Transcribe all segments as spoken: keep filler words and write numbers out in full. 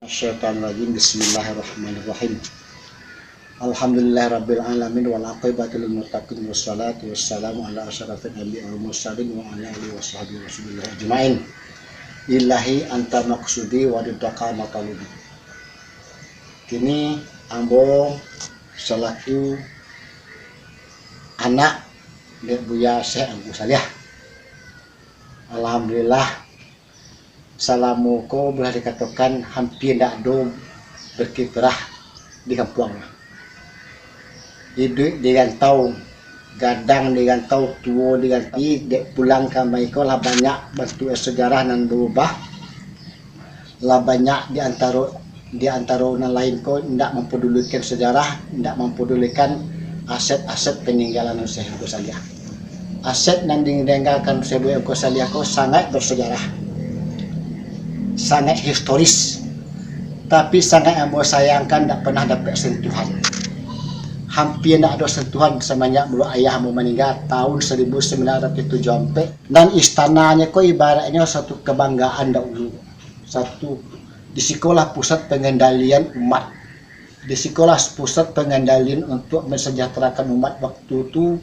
Syaitanirrajim. Bismillahirrahmanirrahim. Alhamdulillahirabbil alamin, wal aqibatu lil muttaqin, wassalatu wassalamu ala asyrafil anbiya wal mursalin wa ala alihi wa sahbihi wa sallam ajmain. Ilahi anta maqsudi wa ridhaka mathalubi. Kini ambo salaku anak dek Buya Syekh Angku Saliah. Alhamdulillah, salamo ko boleh dikatokan hampir ndak ado berkiprah di kampuang. Iduik di rantau, gadang di rantau, tuo di rantau, dek pulang ka mai ko lah banyak bantuak sejarah nan berubah. Lah banyak di antaro, di antaro nan lain ko indak mampedulikan sejarah, indak mampedulikan aset-aset peninggalan Syekh Angku Saliah. Aset nan ditinggalkan Syekh Angku Saliah ko sangaik bersejarah, sangaik historis, tapi sangaik ambo sayangkan ndak pernah dapek sentuhan. Hampir ndak ado sentuhan semenjak mulo ayah ambo maningga tahun seribu sembilan ratus tujuh ampek. Dan istananyo ko ibaratnyo satu kebanggaan dahulu. Satu, di sikolah pusat pengendalian umat. Di sikolah pusat pengendalian untuk mensejahterakan umat waktu tu,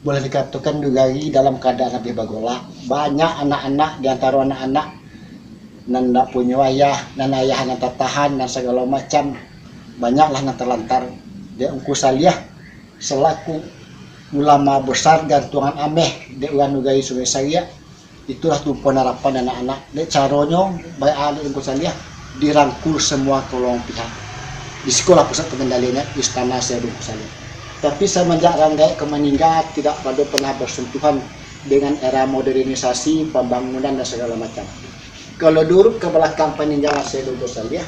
boleh dikatokan nagari dalam keadaan labiah bagolak. Banyak anak-anak, di antaro anak-anak nan ndak punyo ayah, nan ayah nan tatahan, nan sagalo macam, banyaklah nan talantar. Dek Angku Saliah, selaku ulama besar gantuangan ameh dek urang nagari Sungai Sariak, itulah tumpuan harapan anak-anak. Dek caronyo, baik ahli Angku Saliah, dirangkul semua tolong pihak. Di sikolah pusat pengendaliannya, istana Syekh Angku Saliah. Tapi semenjak Ranggaek ko maningga, tidak ado pernah bersentuhan dengan era modernisasi, pembangunan, dan segala macam. Kalau diurut ke belakang peninggalan Syekh Angku Saliah,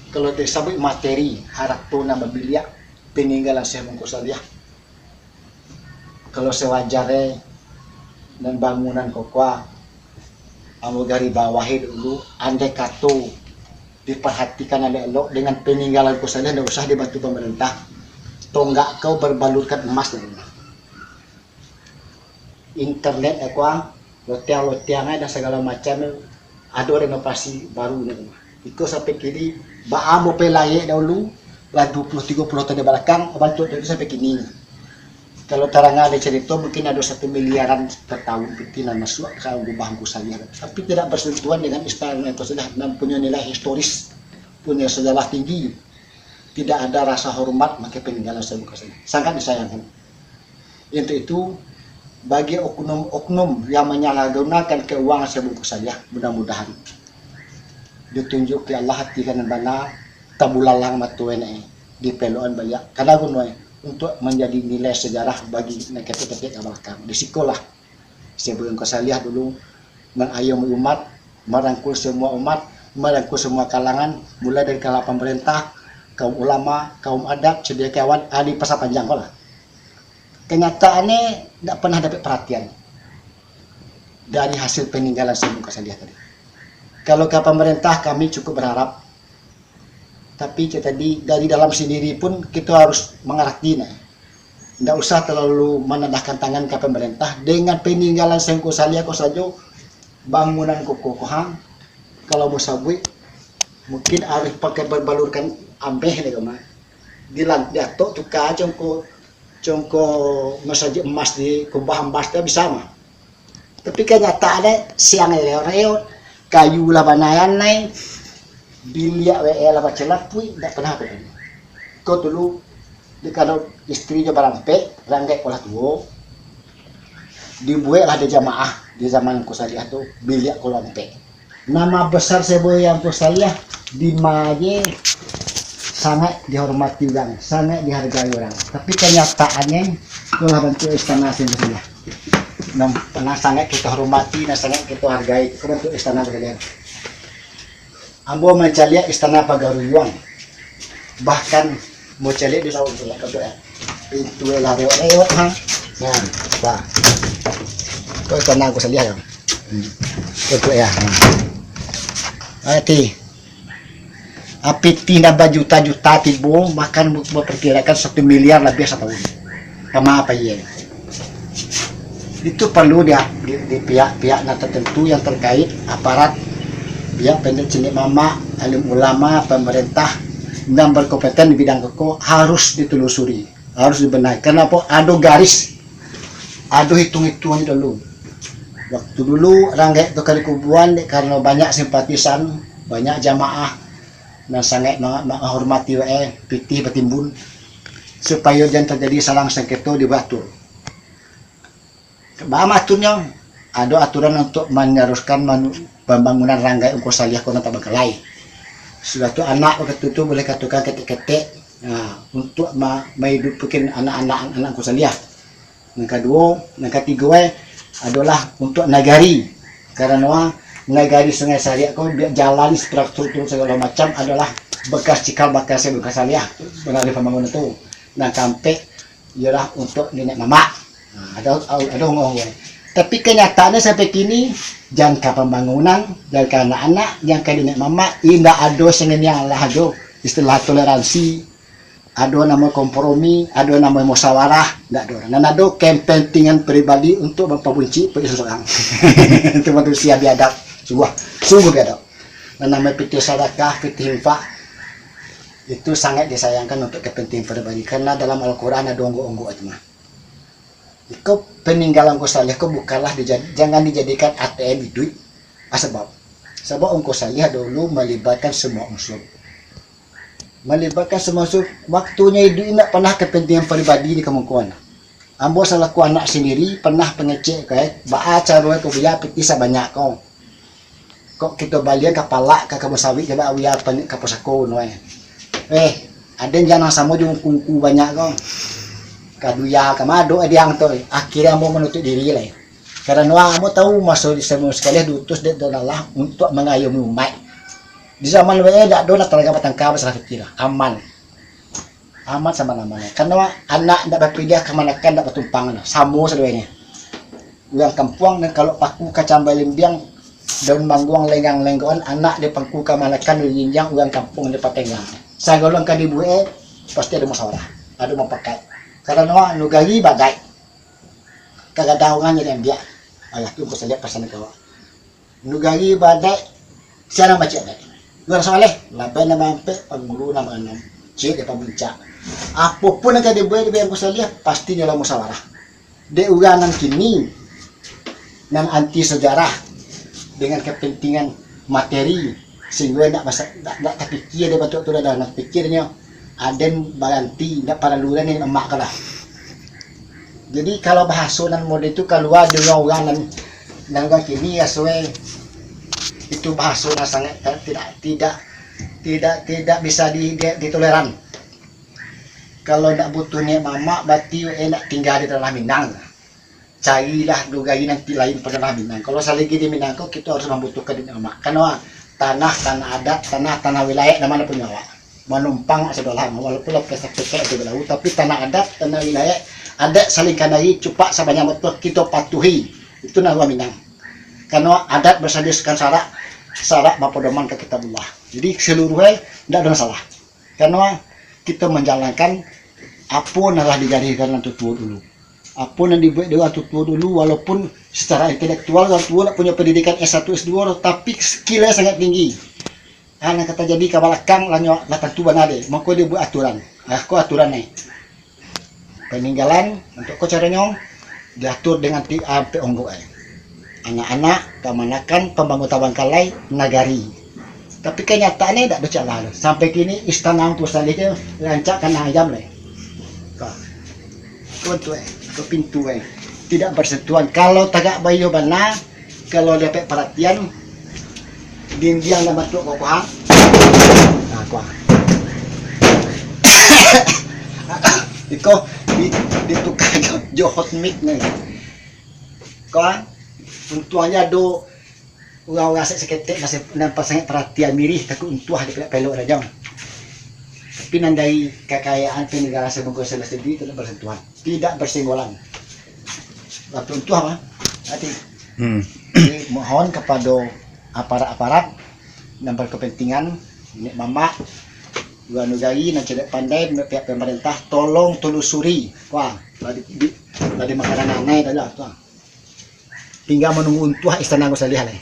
kalau disabuik materi, harato nan babiliak, peninggalan Syekh Angku Saliah. Kalau sawajarnyo, nan bangunan kokoh, ambo gari bawahi dulu, andai kato diperhatikan elok-elok, dengan peninggalan Angku Saliah, ndak usah dibantu pemerintah. Tonggak ko berbalurkan emas, internet ko, lotiang-lotiang dan segala macam, ado renovasi baru ni. Iko sampai kini, baa ambo pai layek dahulu, lah dua puluh tigo puluh tahun di balakang, bantuak tu sampai kini. Kalau tarang ado carito, mungkin ado satu miliaran per tahun pitih nan masuak ka rumah Angku Saliah. Tapi tidak bersentuhan dengan istana Angku Saliah nan punyo nilai historis, punyo sejarah tinggi. Tidak ada rasa hormat makai peninggalan Syekh Angku Saliah. Sangat disayangkan. Untuk itu, bagi oknum-oknum yang menyalahgunakan keuangan Syekh Angku Saliah, mudah-mudahan ditunjuki Allah hati nan bana, tabulalang mato enek, dipelokan baliak. Kana guno untuk menjadi nilai sejarah bagi nan ketek-ketek ka balakang. Di sikolah Syekh Angku Saliah dulu mangayomi umat, marangkul semua umat, marangkul semua kalangan, mulai dari kalangan pemerintah, kaum ulama, kaum adat, cendekiawan, ah, dipasa panjang ko lah. Kenyataannyo, ndak pernah dapek perhatian dari hasil peninggalan Syekh Angku Saliah tadi. Kalau ka pemerintah, kami cukup berharap, tapi itu tadi, dari dalam sendiri pun kito harus mangarati, nah. Ndak usah terlalu manadahkan tangan ka pemerintah. Dengan peninggalan Syekh Angku Saliah ko sajo, bangunan kokoh-kokohan, kalau mau sabuik, mungkin harus pakai berbalurkan ameh ni, kama. Di lan-, di atok tuka congko, congko masajik emas di kubah emas tu bisa mah. Tapi kenyataannyo, siang reot-reot, kayu lah banayan nai, biliak W L lah bacelapuik, ndak pernah apa tadi. Ko dulu, di kalau istri jo barampek, Ranggaek ko lah tuo, dibueklah di jamaah, di zaman Angku Saliah tu, biliak ko lah ampek. Nama besar Syekh Angku Saliah, di ma je sangaik dihormati urang, sangaik dihargai urang. Tapi kenyataannyo, itulah bantuak istana Syekh Angku Saliah. Nan, nan sangaik kito hormati, nan sangaik kito hargai, itu kan bantuak istana Angku Saliah. Ambo mancaliak istana Pagaruyuang. Bahkan mau caliak di laut tu lah, kau tu, eh. Pintu lah reot-reot, ha. Nah, wah. Kau istana Angku Saliah, ya. Hmm. Kau tu, ya. Hmm. Ah, ti. Ah, pitih nan bajuta-juta tibo, bahkan memperkirakan satu miliar lebih setahun. Sama apa iya? Itu perlu dia di, di pihak-pihak nan tertentu yang terkait aparat Pihak pendek cilik mamak, alim ulama, pemerintah yang berkompeten di bidang ko harus ditelusuri, harus dibenahi. Kenapa? Ado garis, ado hitung-hitungan dulu. Waktu dulu ranggaik tu ka dikubuan, dek karano banyak simpatisan, banyak jamaah nan sangaik ma-, menghormati wae, pitih batimbun, supayo jan terjadi salang sengketo dibatur. Baa aturnyo, ado aturan untuk meneruskan manu-, pembangunan ranggaik Ungku Saliah ko nan tabangkalai. Sudah tu anak wakatu tu boleh katokan ketek-ketek, nah, untuk ma-, maiduikkan anak-anak, anak Ungku Saliah. Nan kaduo, nan katigo, eh, adolah untuk nagari. Karano nagari Sungai Sariak ko, biak jalan, infrastruktur sagalo macam adolah bekas cikal bakal Ungku Saliah, bana di pambangunan tu. Nan kaampek, iyolah untuk niniak mamak. Nah, ado, ado ungguah-ungguah. Tapi kanyataannyo sampai kini, jangka pambangunan, jangka anak-anak, jangka niniak mamak, indak ado sanginiang lah ado istilah toleransi, ado namo kompromi, ado namo musyawarah, indak ado. Nan ado kepentingan pribadi untuk mampabuncik diri surang. Itu manusia biadab, sungguah, sungguah biadab. Nan namo pitih sadakah, pitih infak, itu sangat disayangkan untuk kepentingan pribadi. Karena dalam Al-Quran ado ungguah-ungguah itu mah. Iko paninggalan Ungku Saliah ko bukanlah dijadi-, jangan dijadikan A T M iduik. Ah, sabab, sabab Ungku Saliah dulu malibatkan semua unsur. Malibatkan semua unsur, waktunyo iduik indak pernah kepentingan pribadi di kamungkuan. Ambo salaku anak sendiri pernah pangecek ko, eh, baa caro ko buya pitih sabanyak ko. Kok kito balian ka palak, ka kabun sawit, jabak buya panik ka pusako no, eh. Eh, aden jan samo jo ungku-ungku banyak ko. Ka duya, ka mado adiang tu, eh. Akhirnyo ambo manutuik diri lai. Karano ambo tahu maso di Ungku Saliah diutus dek Tuhan Allah untuak mangayomi umaik. Di zaman wae dak ado lah taraga batangka masalah pitih lah. Aman. Aman samo-samo. Karano anak ndak bapiliah kamanakan, ndak batumpang lah. Samo saduanyo. Urang kampuang nan kalau paku kacambai limbiang, daun mangguang lenggang-lenggoan, anak di pangku kamanakan di jinjang, urang kampuang di patenggang. Sagalo ka dibuek, pasti ado musyawarah, ado mupakaik. Karano nagari badai. Kagadang urang jadi ambiak. Alah tu Ungku Saliah pasan ka awak. Nagari badai, sia nan bacik adaik. Urang saleh, labai nan baampek, pangulu nan baanam. Ciek di pamuncak. Apo pun nan ka dibuek di Ungku Saliah, pasti nyo lah musyawarah. Dek urang nan kini, nan anti sejarah, dengan kepentingan materi, sehingga ndak masa-, ndak, ndak tapikia dek bantuak tu dah, ndak pikirnyo, aden baranti, ndak paralu dah ni lemak ka lah. Jadi, kalau bahaso nan model tu kalua di urang-urang nan, nan urang kini, raso e itu bahaso nan sangat ta-, tidak, tidak, tidak, tidak bisa di, di, ditoleran. Kalau ndak butuh niniak mamak, barati e ndak tingga di tanah Minang. Carilah nagari nan ti-, lain pado tanah Minang. Kalau salagi di Minang ko, kito harus mambutuhkan niniak mamak. Karano tanah, tanah adat, tanah, tanah wilayah, nan ma punyo awak. Manumpang awak sadolah, walaupun lah pesak-pesak itu berlalu, tapi tanah adat, tanah wilayah, adat saling kanai, cupak sabanyak batua kito patuhi. Itu nan urang Minang. Karano adat basadiskan syarak, syarak bapadoman ka Kitabullah. Jadi, saluruh e ndak ado masalah. Karano kito manjalankan apo nan lah digariskan urang tuo-tuo dulu. Apo nan dibuek dek urang tuo-tuo dulu, walaupun secara intelektual urang tuo ndak punyo pendidikan S satu, S dua, tapi skill e sangat tinggi. Ha, nan ka tajadi ka balakang, lah nyo, lah tantu bana deh. Mako dibuek aturan. Ah, ko aturan ni. Paninggalan, untuak ko caronyo, diatur dengan ti-, ampek onggok e. Anak-anak, kamanakan, pambangun tabangkalai, nagari. Tapi kanyataannyo indak bacak lah. Sampai kini, istana Ungku Saliah tu rancak kandang ayam lai. Ka. Ko tu e, ko pintu e. Tidak bersentuhan. Kalau tagak baiyo bana, kalau dapek paratian, dindiang nan bantuak kuah-kuah. Nah, kuah. Iko di, ditukar jo, jo hot mix ni. Kuah, untuangnyo ado urang-urang sek saketek nan se-, nan pasangaik paratian mirih, takuik untuah dipelok-pelok rajo. Tapi nan dari kakayaan tu nagara Ungku Saliah sendiri tidak bersentuhan, tidak bersenggolan. Tapi untuah mah, hati. Hmm. Jadi, mohon kapado aparat-aparat nan berkepentingan, niniak mamak, urang nagari, nan cadiak pandai, pihak pemerintah, tolong telusuri. Wah, tadi, di, tadi makanan anai tadi lah, tuh. Tinggal manunggu untuah istana Ungku Saliah lai.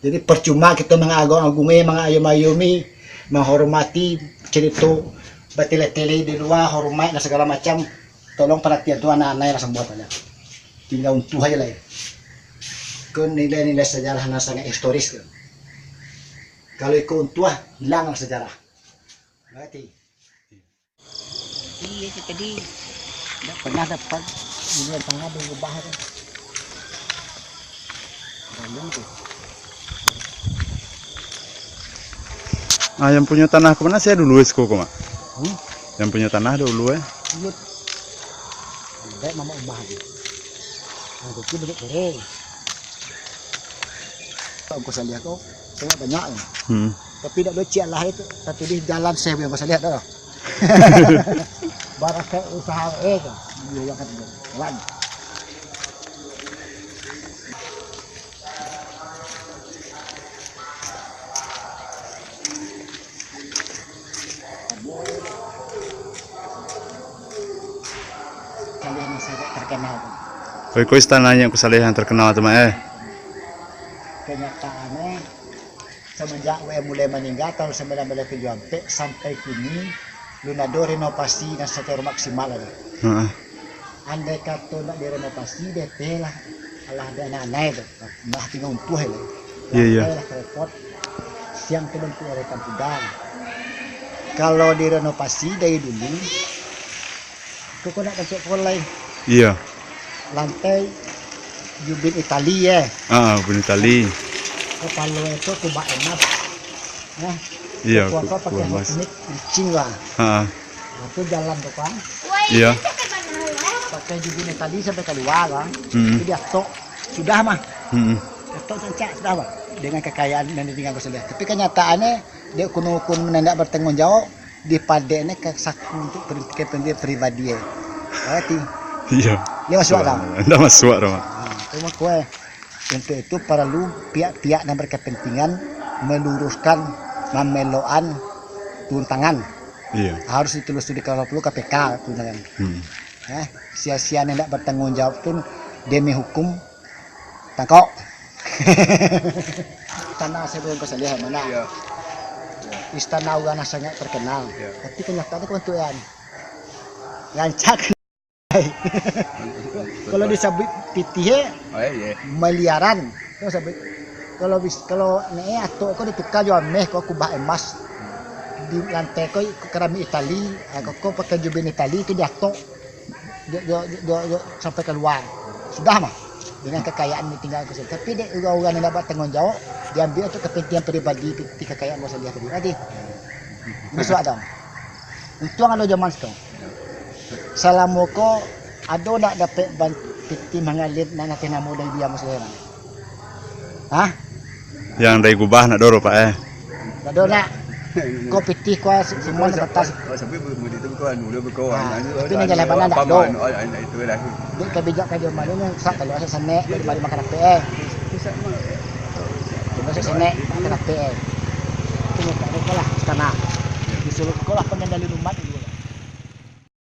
Jadi, percuma kito mangagung-agungi, mangayum-ayumi, menghormati, carito batele-tele di lua, hormat dan segala macam. Tolong perhatian tu anak-anak yang sambuah banyak. Tinggal untuah aja lah. Ko nilai-nilai sejarah yang sangat historis ko. Kalau iko untuah, hilang sejarah. Berarti. Iya, itu tadi ndak pernah dapat, dunia tangah berubah tu. Dalam tu. Ah, yang punyo tanah ko mano sih dulu, eh, siko ko, Mak? Hmm? Yang punyo tanah dulu, eh? Dulu. Baik mamak rumah tu. Nah, tu banyak kering. Angku Saliah ko, sangat banyak, ya. Hmm. Tapi dak do ciek lah itu, tatulih jalan Syekh Angku Saliah tu. Barakat usaha, eh, tu. Dia yang kata, jalan. Saliah nan sangat terkenal tu. Oh, iko istananyo Angku Saliah yang terkenal tu, Mak, eh? Kenyataannyo, semenjak W M mulai maningga tahun sembilan belas tujuh ampek sampai kini, alun ado renovasi nan secara maksimal lai. Heeh. Andai kato nak direnovasi, D P lah. Alah, ado anak-anak tu. Malah tingga untuah lai. Iya, iya. Lantai lah karepot. Siang tu bantuak dari Tampuda. Kalau direnovasi dari dulu, ko, ko nak bantuak kolai. Iya. Lantai jubin Itali, eh. Ah, jubin Itali. Kapalo itu kubah emas. Nah, iya, kuah ku-, apa pakai kuah emas. Teknik licin lah. Ha. Nah, tu jalan tu, Bang. Iya. Pakai jubin Itali sampai kalua, Bang. Hmm. Jadi atok sudah mah. Hmm. Atok cancak sudah, Bang. Dengan kekayaan nan ditinggalkan sudah. Tapi kenyataannyo, dek ukun-ukun nan indak bertanggung jawab, dipadeknyo ka saku untuk kepentingan pribadi, eh. Berarti. Iya. Dia masuk akal? Ndak masuk akal, Mak. Nah, tu mah kuah. Untuk itu paralu pihak-pihak nan berkepentingan meluruskan, mamelokan turun tangan. Iya. Harus ditelusuri kalau perlu K P K turun tangan. Hmm. Eh, sia-sia nan indak bertanggung jawab tu demi hukum tangkok. Istana Syekh Angku Saliah mano? Iya. Istana urang nan sangat terkenal. Iya. Tapi kenyataannyo kabantuak rancak. Kalau disabuik pitih, eh, oh, iya, iya, miliaran. Kalau sabuik, kalau bis-, kalau ne atok ko ditukar jo ameh ko kubah emas. Di lantai ko keramik Itali, ah, ko, ko pakai jubin Itali tu diatok. Jo, jo, jo, jo, jo, sampai kalua. Sudah mah. Dengan kekayaan ditinggalkan. Tapi dek urang-urang nan indak bertanggung jawab, diambiak untuk kepentingan pribadi, ti kekayaan Angku Saliah tadi. Berarti. Masuk akal. Untuang ado zaman sekarang. Salamo ko ado ndak dapek ban-, pitih mangalir nan ateh namo dari dia Angku Saliah? Hah? Yang dari kubah ndak ado, Pak, eh? Ndak ado, ndak. Ko pitih ko se-, semua sebatas. Sampai budi tu bukan anu, dia bukan. Ah, anu, tapi anu, nan jalan bana ndak ado. Anu, anu, itu lah. Dek kabijakan di rumah ni, sak kalau asa sanek, bari makan apa, eh? Kalau asa sanek, makan apa, eh? Itu minta mereka lah, istana. Disuruh sekolah pengendali umat.